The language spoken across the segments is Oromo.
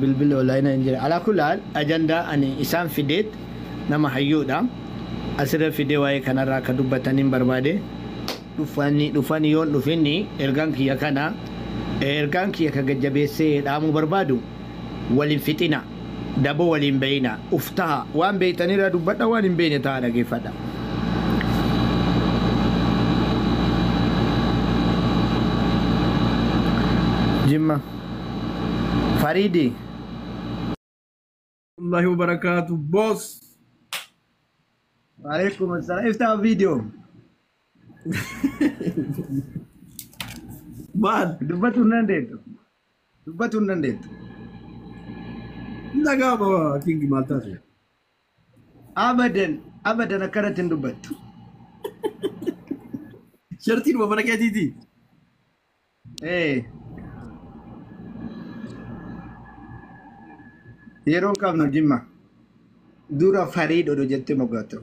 Bilbilli onlaayinaa hin jira. Alaa kulli haal ajandaa ani isaan fideet nama hayyuudha. Asirra fidee waa'ee kanarraa akka dubbataniin barbaade. Dhufanii dhufanii yoon dhufinni ergaan kiyya kana, ergaan kiyya ka gajjabeessee dhaamuu barbaadu, waliin fixina, daboo waliin bayina, uf taha, waan beeytanirraa dubbadha, waan hin beekne taha dhageeffadha. Jimma. Fariidi. Allahi wabarakaatu boss. Waalaikum assalam. Iftaa viidiyoo. Maal? Dubbatu hin dandeettu. Dubbatu hin dandeettu. Dhagaama kingi maal taate? Abadan abadan akkanatti hin dubbattu. Shartiin mana keetiiti. Ee. Yeroo qabnu Jimma. Dura Fariid odoo jettee moggaatti.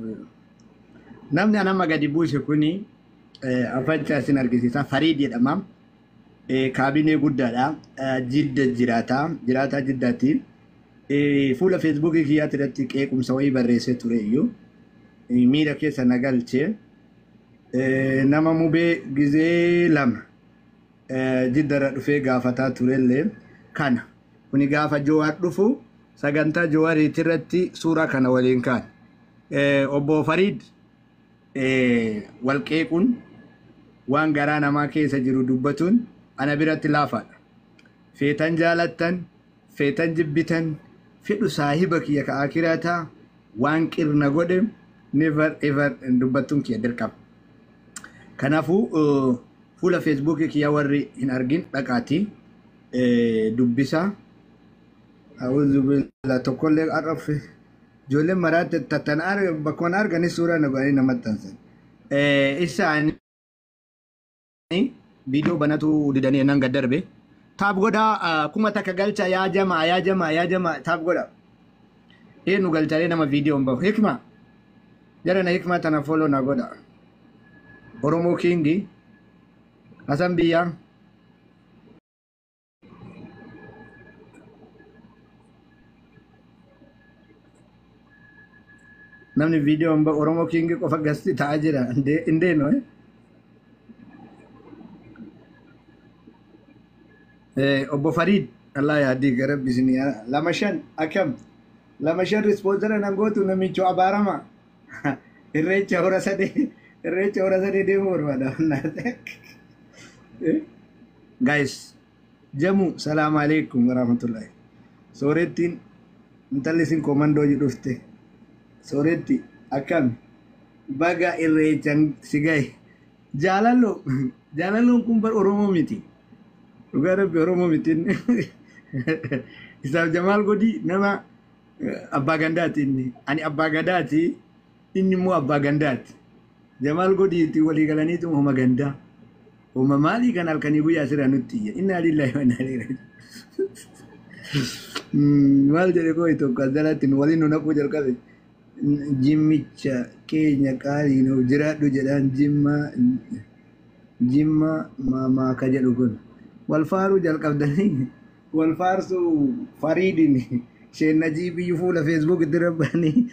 Namni anama gadi buuse kuni afaan isin argisiisa. Fariid jedhama. Kaabinee guddaadha. Jidda jiraata. Jiraataa Jiddaati. Fuula Feesbuukii kiyyaatti irratti qeequmsa wayii barreessee ture iyyuu. Miira keessa na galchee. Nama mubee gizee lama Jiddarra dhufee gaafataa turellee kana. Kuni gaafa Jowaar dhufu sagantaa Jowaariiti irratti suuraa kana waliin kaan. Obbo Fariid, wal qeequun, waan garaa namaa keessa jiru dubbatuun ana biratti laafaadha. Feetan jaalattan, feetan jibbitan, fedhu saahiba kiyya ka akiraataa waan qirna godhe never ever dubbattuun kiyya dirqama. Kanaafuu fuula Feesbuukii kiyya warri hin argin dhaqaati dubbisa. A'uudhu billah, tokkollee har'a ijoolleen maraatti tattan bakkuma arganis suuraa na godhanii na maxxansan. Isaanii viidiyoo banatu didanii nan gad darbe. Tap godhaa, 1000 galcha, yaa jamaa, yaa jamaa, yaa jamaa, tap godha. Eenyu galchalee nama viidiyoo hin bahu. Hikma jara na hikma tana follow na godha. Oromoo Kingi Hasan Biyyaa. Namni viidiyoo hin bahu Oromoo Kingi qofa gasti ta'aa jira. Hin deenu. Obbo Fariid, Allah yaadii gara bisinii 25 akkam 25 rispoonsara nan gootu namicho abaarama. Irreecha hora sadee, Irreecha hora sadee deemuu barbaada. Guys, jamu salaam alaikum warahmatullahi. Soorettiin intalli isin komandoo dhufte. Sooretti, akkam, baga irreechan si gahe. Jaalallo, jaalalloon kun bar Oromoo miti. Dhugaa Rabbi, Oromoo miti. Isaaf Jamaal Godii nama abbaa gandaati inni. Ani abbaa gadaati, inni immoo abbaa gandaati. Jamaal Godiitti walii galaniitu homa gandaa. Homa maalii kan halkanii guyyaa asirraa nutti iyya. Innaa lillaahi wa innaa ilaihi raaji'uun. Maal jedhe koo tokko as jalatti nu waliin nu naquu jalqabe. Jimmicha keenya qaalii nuuf jiraadhu jedhaan. Jimma Jimma maamaa ka jedhu kun wal faaruu jalqabdanii wal faarsuu. Fariidin isheen Najii biyyi fuula Feesbuuk itti rabbanii.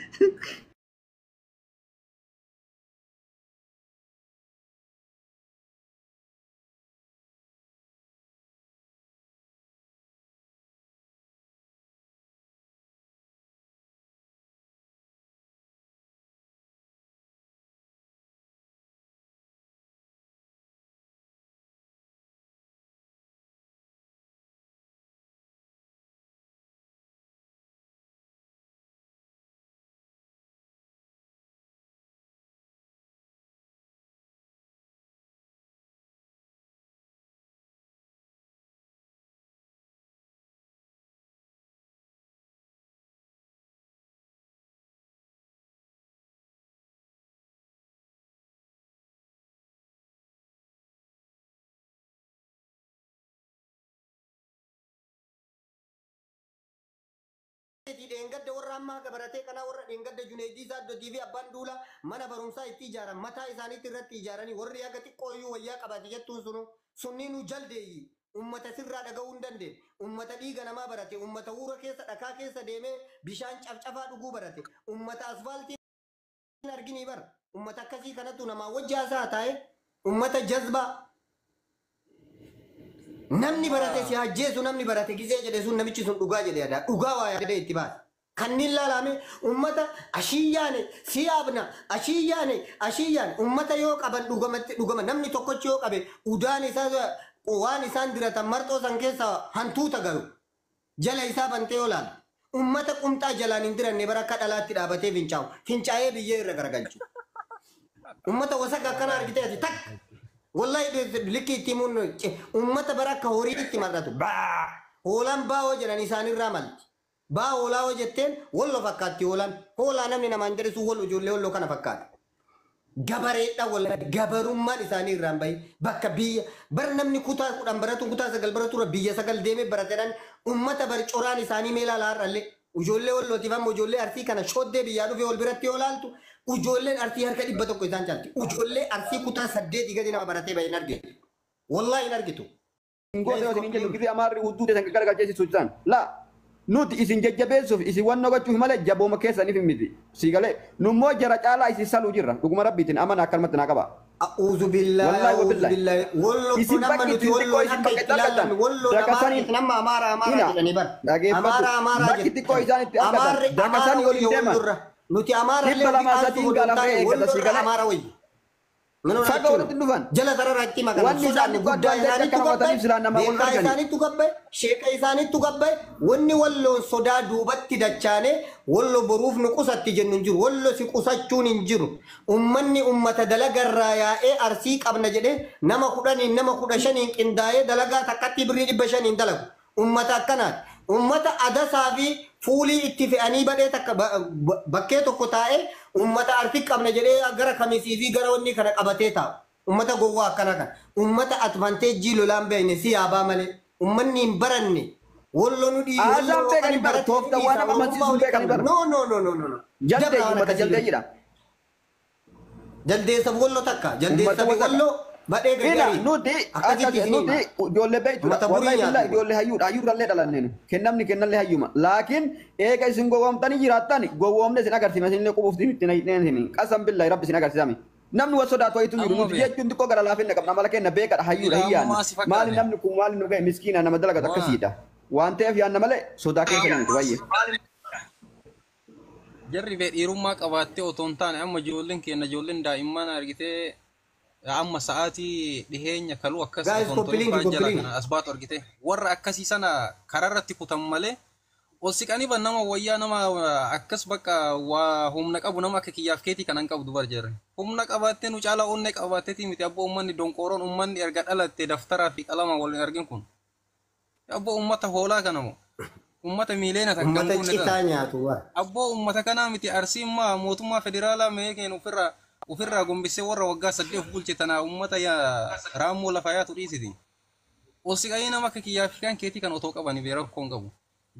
Dheengadda warra ammaa gabaratee kanaa, warra dheengadda Juneejii Saaddotii fi abbaan duula mana barumsaa itti ijaaran mataa isaaniitti irratti ijaaranii, warri haga xiqqoo iyyuu wayyaa qabaate jettuun sunu sunniinuu jaldeeyyi. Ummata sirraa dhaga'uu hin dandeenye. Ummata dhiiga namaa barate. Ummata huura keessa dhakaa keessa deemee bishaan cafcafaa dhuguu barate. Ummata asfaaltii hin arginii bara. Ummata akkasii kanattu namaa wajji haasaa taa'e. Ummata jazbaa. Namni barate si ajjeesu, namni barate gisee jedhe sun, namichi sun dhugaa jedhe yaada. Dhugaa waa yaadee itti baase. Kanneen laalame ummata ashii yaane si yaabna, ashii yaane, ashii yaane. Ummata yoo qaban dhugamatti dhugama, namni tokkochi yoo qabe udaan isaa waan isaan diratan marxoo san keessa hantuuta galu jala isaa bantee yoo laalu, ummata qumxaa jalaan hin diranne bara akka dhalaatti dhaabatee fincaa'u, fincaa'ee biyyee irra garagalchu. Ummata wasaka akkana argitee ati takka wallahi likki itti himuun, ummata bara akka horiitti mar'atu. Baa hoolaan baa'oo jedhan isaanirraa malti. Baa hoolaa hoo jetteen Wallo fakkaatti. Hoolaan hoolaa namni namaan jedhe sun Wallo, ijoollee Walloo kana fakkaata. Gabareedha wallahi, gabarummaan isaanii irraan bahi. Bakka biyya bar namni kutaa 10 baratu, kutaa 9 baratu irra biyya 9 deemee barateedhaan ummata bar coraan isaanii mee ilaala. Har'allee ijoollee Wallootiif amma ijoollee Arsii kana shoddee biyyaa dhufee wal biratti yoo laaltu, ijoolleen Arsii harka 100 isaan caalti. Ijoollee Arsii kutaa 8 gadi nama baratee bahe hin argitu. Wallahi hin argitu. Goota isin jennu gisee Amaarri hudduu teessan garagalchee sochisan la nuti isin jajjabeessuuf isin wannoo gochuuf malee jabooma keessaniif miti. Si galee nummoo jara caalaa isin saluu jirra, dhuguma rabbiitiin amana, akkanumatti naa qaba. A'uuzu billaahi. Wallahi. A'uuzu Wabillahi. billaahi. Wallo Isin nama bakki nuti isin xiqqoo Walloon isin akka bakka itti itti argatan ilaalame Walloon dakasanii Amaara nama Amaara Amaara ina jedhanii bar. Dhageeffadhu. Amaara Amaara Bakki xiqqoo isaan itti argatan Amaarri Amaara dakasanii waliin wayya deeman. Wallorra. Nuti Amaara dhibba illee lamaa ofii sadiin aansuu gaala odoo hin fe'ee taane eeggata si Wallorra galee. Amaara wayya. Minoo Fagoo walitti dhufan. Jala sararaatti maqaan Wanni isaan sodaanne dhugaa guddaa adda addaa isaaniitu akka gabbaye, raawwataniif silaa nama wal beekaa argani. isaaniitu gabbaye, sheeka isaaniitu gabbaye. Wanni Walloon sodaa duubatti dachaane Wallo boruuf nu qusatti jennu hin jiru. Wallo si qusachuun hin jiru. Ummanni ummata dalagarraa yaa'ee Arsii qabna jedhee nama 10n nama 15n qindaa'ee dalagaa takkatti birrii 500n dalagu. Ummata akkanaati. Ummata adasaa fi fuulii itti fe'anii badhee takka bakkee tokko taa'ee ummata Arsii qabna jedhee gara kamisii fi gara wanni kana qabatee taa'u. Ummata gowwaa akkana kana. Ummata advantage lolaan beekne si yaabaa malee. Ummanni hin baranne. Wallo nu dhii. Haasaan beekani bara, tooftaa waan nama amansiisuun beekani bara. No, no, no, no, no, no. Jaldeeyyi Dabra waan ummata akkasii. jaldeeyyiidha. Jaldeessaaf Wallo takka. Jaldeessaaf Ummata Wallo badhee Ina gaggarii. nuti Akkasitti akkas isin nuti hima. ijoollee beektuudha. Ummata burii Wallahi billahi nyaatu. ijoollee hayyuudha. Hayyuurrallee dhalanneen. Kennamni kennallee hayyuma. Laakiin eega isin gowwoomtanii jiraattan gowwoomne isin agarsiifne, isinillee qubuuf itti hin qasam billahi rabbi isin agarsiisame. Namni wal sodaatu wayitu jiru. Amma Nuti bee. jechuun xiqqoo gara laafinna qabna. Amala kenna beekadha, hayyuudha, Ila hin yaadna. ammaa si fakkaate. Maali namni kun, maali nu ga'e, miskiina nama dalagatu Waa. akkasiidha. Waan ta'eef yaadna malee sodaa keessa miti baay'ee. Jarri bee dhiirummaa qabaattee otoo hin taane, amma ijoolleen keenya, ijoolleen daa'imman argitee, amma sa'aatii dhiheenya kaluu akkas Guys, otoo hin tolin copy link, fa'aa jala copy link. kana as baatu argite, warra akkasii sana karaarratti kutan malee ol siqanii ban nama wayyaa nama akkas bakka waa humna qabu, nama akka kiyyaaf keetii kanan qabdu bar. Jarri humna qabaattee nu caalaa onnee qabaatteetii miti abboo. Ummanni donqooroon, ummanni erga dhalatte daftaraa fi qalama wal hin argin kun abboo, ummata hoolaa kana moo ummata miileena takka hin Ummata guunne kana. citaa nyaatu waa. Abboo, ummata kanaa miti. Arsiin maa mootummaa federaalaa meeqeen ofirraa gombisee warra waggaa 8 of bulche tanaa ummata yaa raammoo lafa yaatu dhiisiti. Ol siqanii nama akka kiyyaa fi kan keetii kan otoo qabanii bee rakkoon qabu.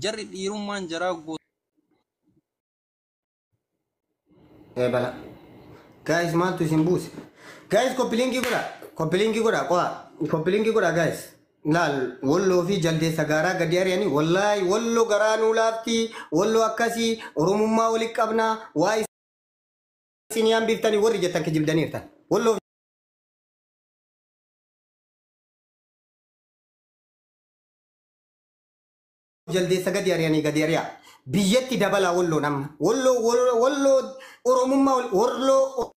Jarri dhiirummaan jaraa Eh bala. Guys, maaltu isin buuse? Guys, copy link godha. Copy link godha qo'a. Copy link godha guys. Laal, Walloo fi jaldeessa gaaraa gadi ari'anii, wallaahi Walloo garaa nuu laafti, Walloo akkasii, Oromummaa walitti qabnaa, waa isin yaan biiftanii warri jettan kijibdaniirtan. Walloo jaldeessa gadi ari'anii gadi ari'a. Biyyatti dabalaa Walloo nama. Walloo Walloo Oromummaa Walloo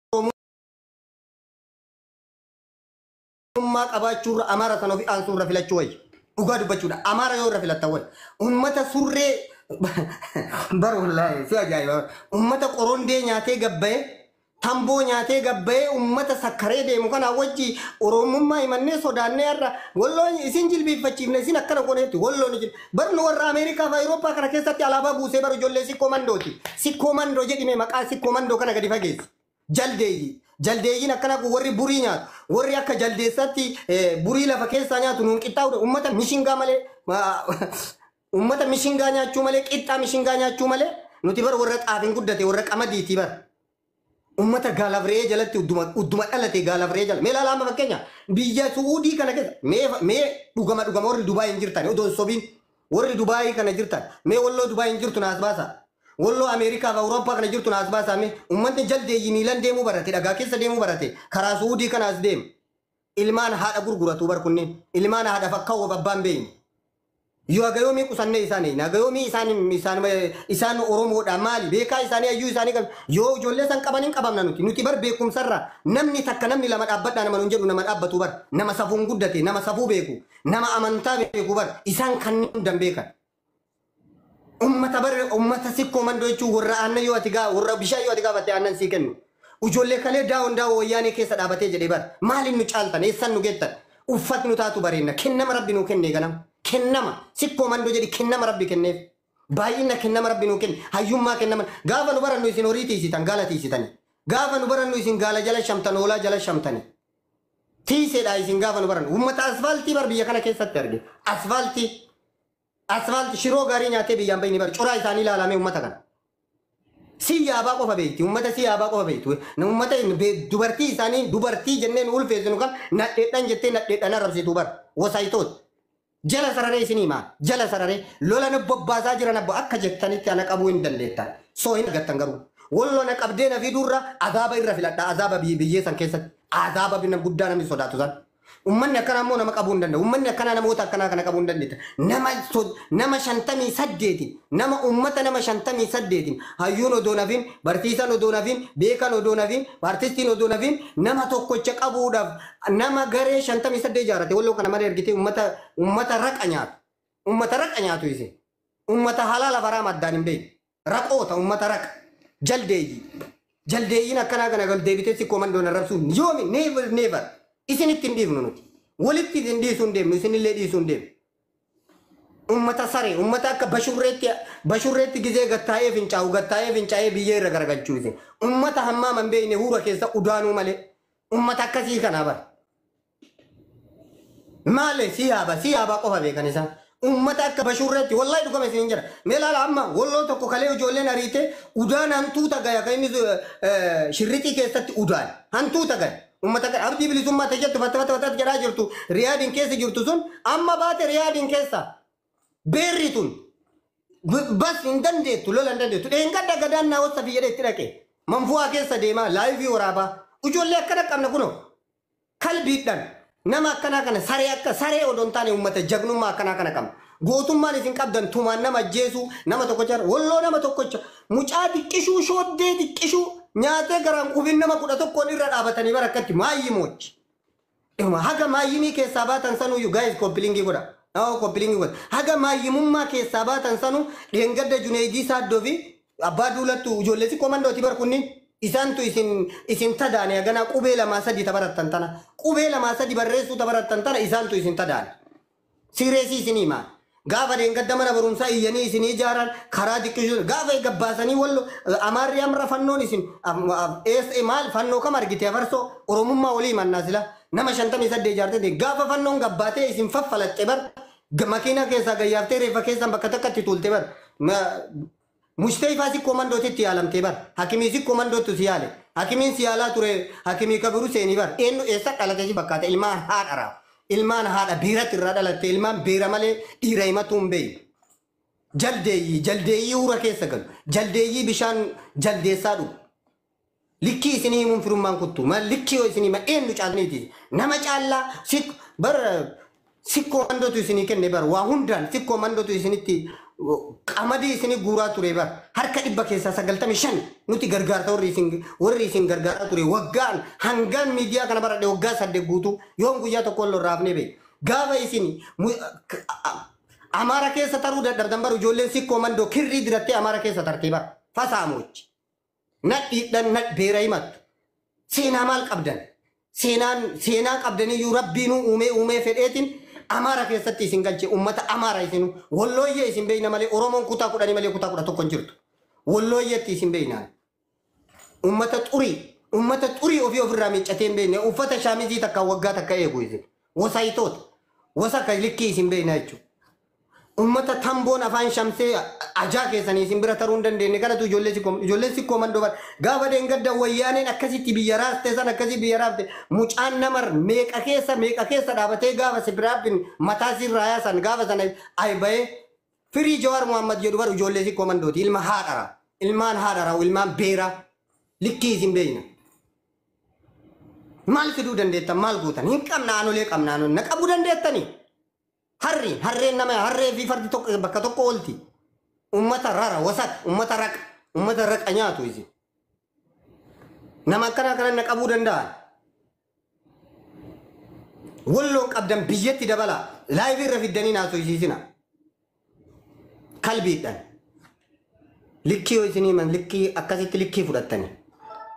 Oromummaa qabaachuurra Amaara sana ofii aansuurra filachuu wayya. Dhugaa dubbachuudha. Amaara yoo irra filattan wayya. Uummata surree bar wallaahi si ajaa'iba. Uummata qorondee nyaatee gabbayee, tamboo nyaatee gabbayee, uummata sakkaree deemu kanaa wajji Oromummaa himannee sodaannee har'a Walloon isin jilbiiffachiifne, isin akkana gooneetti Walloon isin bar nu warra Ameerikaa fi Awurooppaa kana keessatti alaabaa buusee bar ijoollee sikkoo mandooti. Sikkoo mandoo jedhime, maqaa sikkoo mandoo kana gadi fageessi. Jaldeeyyi. Jaldeeyyiin akkana kun warri burii nyaatu, warri akka jaldeessatti burii lafa keessaa nyaatu nuun qixxaa'udha. Uummata mishingaa malee, uummata mishingaa nyaachuu malee, qixxaa mishingaa nyaachuu malee, nuti bar warra xaafiin guddate, warra qamadiiti bar. Ummata gaalaaf re'ee jalatti udduma dhalate gaalaaf re'ee jala. Mee ilaalaa amma fakkeenya biyya Su'uudii kana keessa mee dhugama dhugama warri Dubaay hin jirtan odoo hin sobiin warri Dubaay kana jirtan mee walloo Dubaay hin jirtu naas baasa. Walloo Ameerikaa fi Awurooppaa kana jirtu naas baasa mee uummanni jaldeeyyii miilan deemuu barate dhagaa keessa deemuu barate karaa Su'uudii kana as deema. Ilmaan haadha gurguratu bar kunneen ilmaan haadha fakkaawwaf abbaan beeyne. Yoo hagayoomii qusannee isaanii hagayoomii isaan Oromoodha maali beekaa isaanii hayyuu isaanii qabu yoo ijoollee san qaban hin qabamna nuti bar beekumsarra namni takka namni lama dhaabbadhaa nama nun jedhu nama dhaabbatu bar nama safuun guddate nama safuu beeku nama amantaa beeku bar isaan kanneen hundan beekan. Ummata bar ummata sikkoo mandoo jechuun warra aannan yoo ati gaa warra bishaan yoo ati gaafatte aannan sii kennu. Ijoollee kalee daawon daawoo wayyaanee keessa dhaabatee jedhee bar maaliin nu caaltan eessan nu geettan uffatni nu taatu bareenna kennama rabbi nuu kennee ganama. Kennama sikkoo mandoo jedhi kennama rabbi kenneef baay'ina kennama rabbi nuu kenne hayyummaa kennama gaafa nu barannu isin horii tiisitan gaala tiisitani gaafa nu barannu isin gaala jala shamtan hoolaa jala shamtani tiiseedha isin gaafa nu barannu uummata asfaaltii bar biyya kana keessatti arge asfaaltii asfaaltii shiroo gaarii nyaatee biyyaan bayni bar coraa isaanii ilaalamee uummata kana. Si yaabaa qofa beekti uummata si yaabaa qofa beekti uummata dubartii isaanii dubartii jenneen ulfeessinu kan nadheedhan jettee nadheedhan arrabsitu bar wasaayitoota. Jala sararee isinii maa jala sararee lola na bobbaasaa jiran abbo akka jettanitti ana qabuu hin dandeettan soo hin argattan garuu walloo na qabdee na fiduurra azaaba irra filadha azaaba biyyee san keessatti azaaba bina guddaa namni sodaatu san ummanni akkanaa immoo nama qabuu hin danda'u ummanni akkanaa namoota akkanaa kana qabuu hin dandeetta nama 58 nama ummata nama 58 hayyuun odoo nafiin barsiisaan odoo nafiin beekaan odoo nafiin artistiin odoo nafiin nama tokkocha qabuudhaaf nama garee 58 ijaarrate walloo kana malee ergitee ummata raqa nyaatu ummata raqa nyaatu isin ummata halaala baraa maddaan hin beekne raqoota ummata raqa jaldeeyyii jaldeeyyiin akkanaa kana gal deebitee sikkoo mandoon arrabsuun yoomi never never isinitti hin dhiifnu nuti walitti isin dhiisuu hin deemnu isinillee dhiisuu hin deemnu. Ummata saree ummata akka bashurreetti gizee gattaa'ee fincaa'u gattaa'ee fincaa'ee biyyee irra garagalchuu isin ummata hammaama hin beekne huura keessa udaanuu malee ummata akkasii kanaa bara. Maale si yaaba qofa beekan isaan. Ummata akka bashurreetti wallahi dhugama isin hin jira. Mee ilaala amma walloo tokko kalee ijoolleen ariite udaan hantuuta gaya kan inni shirrixii keessatti udaan hantuuta gaya. Ummata kan abdii bilisummaa ta'e jettu fatta fatta fatta jedhaa jirtu riyaadiin keessa jirtu sun amma baate riyaadiin keessa beerri tun bas hin dandeettu lola hin dandeettu dheengadda gadaan naa wasa fi jedhee itti dhaqe manfu'aa keessa deemaa laayivii waraabaa ijoollee akkana qabna kunoo kalbiidhaan nama akkanaa kana saree akka saree odoo hin taane uummata jagnummaa akkanaa kana qabna. Gootummaan isin qabdan tumaan nama ajjeesuu nama tokkocha walloo nama tokkocha mucaa xiqqishuu shooddee xiqqishuu nyaatee garaan qubin nama 11 irra dhaabatanii bara akkatti maayyimoochi. Haga maayyimii keessaa baatan sanuyyuu gaayis koppilingii godha. Koppilingii godha. Haga maayyimummaa keessaa baatan sanuu dheengadda Juneedii Saaddoo fi abbaa duulattu ijoollee sikkoo mandooti bar kunniin isaantu isin tadaane haganaa qubee 2 3 tabarattan tana qubee 2 3 barreessuu tabarattan tana isaantu isin tadaane. Sireesii isinii maal? Gaafa dheengadda mana barumsaa iyyanii isinii ijaaran karaa xiqqishuu gaafa gabbaasanii wallo amaarri amra fannoon isin maal fannoo kam argite afarsoo oromummaa walii mannaa sila nama 58 ijaarte gaafa fannoon gabbaatee isin faffalatte bar makiina keessaa gayyaaftee reeffa keessaan bakka takkatti tuulte bar Mustayfaa sikkoo mandootitti yaalamtee bar hakimii sikkoo mandoottu si yaale hakimiin si yaalaa ture hakimii kabiru seenii bar eenyu eessa dhalate si fakkaata ilmaan haadharaa. Ilmaan haadha biiratti irraa dhalatte ilmaan beera malee dhiira himatu hin beeku. Jaldeeyyii huura keessa galu jaldeeyyii bishaan jaldeessaa dhugu. Likkii isinii himuun firummaan kuttu maal likkii yoo isinii hima eenyu caalniiti nama caallaa bar sikkoo mandootu isinii kenne bar waa hundaan sikkoo mandootu isinitti qamadii isinii guuraa ture bar harka 100 keessaa 95 nuti gargaarta warri isin gargaaraa ture waggaan hangaan miidiyaa kana baradhe waggaa 8 guutuu yoon guyyaa tokko ol raafnee beeku gaafa isin Amaara keessa taruu dadhabdan bar ijoolleen sikkoo mandoo kirrii dirattee Amaara keessa tartee bar fasaamochi nadhiidhan nad beera himattu seenaa maal qabdan seenaa qabdaniyyuu rabbiinuu uumee fedheetiin Amaara keessatti isin galche ummata Amaara isinu wallooyyee isin beeyna malee Oromoon kutaa 10 malee kutaa 11 hin jirtu wallooyyeetti isin beeynaan ummata xurii ofii ofirraa miiccatee hin beekne uffata shaamizii takka waggaa takka eegu isin wasaayitoota wasa ka likkii isin beeyna jechuudha. Ummata tamboon afaan shamsee ajaa keessanii isin bira taruu hin dandeenye kanatu ijoollee sikkoo ijoolleen sikkoo mandoo bara gaafa deengadda wayyaaneen akkasitti biyya raafte san akkasii biyya raafte mucaan namar meeqa keessa dhaabatee gaafa si biraafin mataa sirraa yaasan gaafa sana ay bahee firii Jawaar Muhammad jedhu bara ijoollee sikkoo mandooti ilma haadhara ilmaan haadhara ilmaan beeraa likkii isin beeyna. Maal fiduu dandeettan maal gootan hin qabna aanolee qabna aanolee na qabuu dandeettanii. Harri harreen nama harree fi fardi tokko bakka tokko oolti. Ummata rara wasak ummata raqa ummata raqa nyaatu isin. Nama akkanaa kana na qabuu danda'an. Walloon qabdan biyyatti dabala laayivii irra fiddanii naasoo Kalbiidhaan. Likkii yoo isin himan likkii akkasitti likkii fudhattani.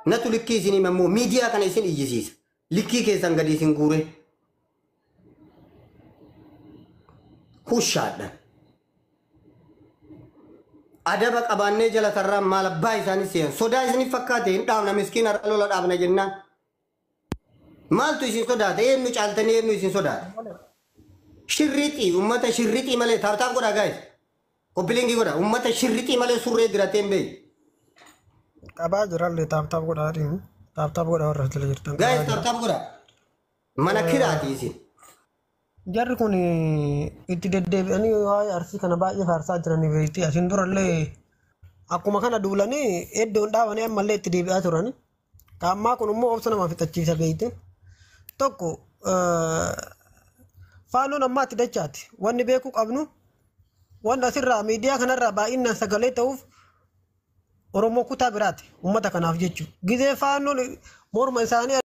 Natu likkii isin himan immoo miidiyaa kana isin iyyisiisa. Likkii keessan gadi isin guure. Hushaadhaan. Adaba qabaannee jala tarraan maal abbaa isaanii seenan. Sodaa isiniif fakkaate hin dhaabna miskiina irra lola dhaabna jennaan. Maaltu isin sodaata? Eenyu caaltanii eenyu isin sodaata? Shirrixii uummata shirrixii malee tap tap godhaa guys. Copy link godhaa uummata shirrixii malee surree diratee hin beeku. Qabaa jirallee tap tap godhaa deemu. Tap tap godhaa warra jala jirtan. Guys tap tap godhaa. Mana kiraati isin. Jarri kun itti deddeebi'anii waa'ee arsii kana baay'ee faarsaa jiranii beekti. Asin durallee akkuma kana duulanii iddoon dhaabanii ammallee itti deebi'aa turani. Ammaa kun immoo obsa nama fixachiisa beekti. Tokko faanoon ammaa itti dachaati. Wanni beekuu qabnu wanni asirraa miidiyaa kanarraa baay'inaan sagalee ta'uuf Oromoo kutaa biraati uummata kanaaf jechuudha. Gizee faanoon morma isaanii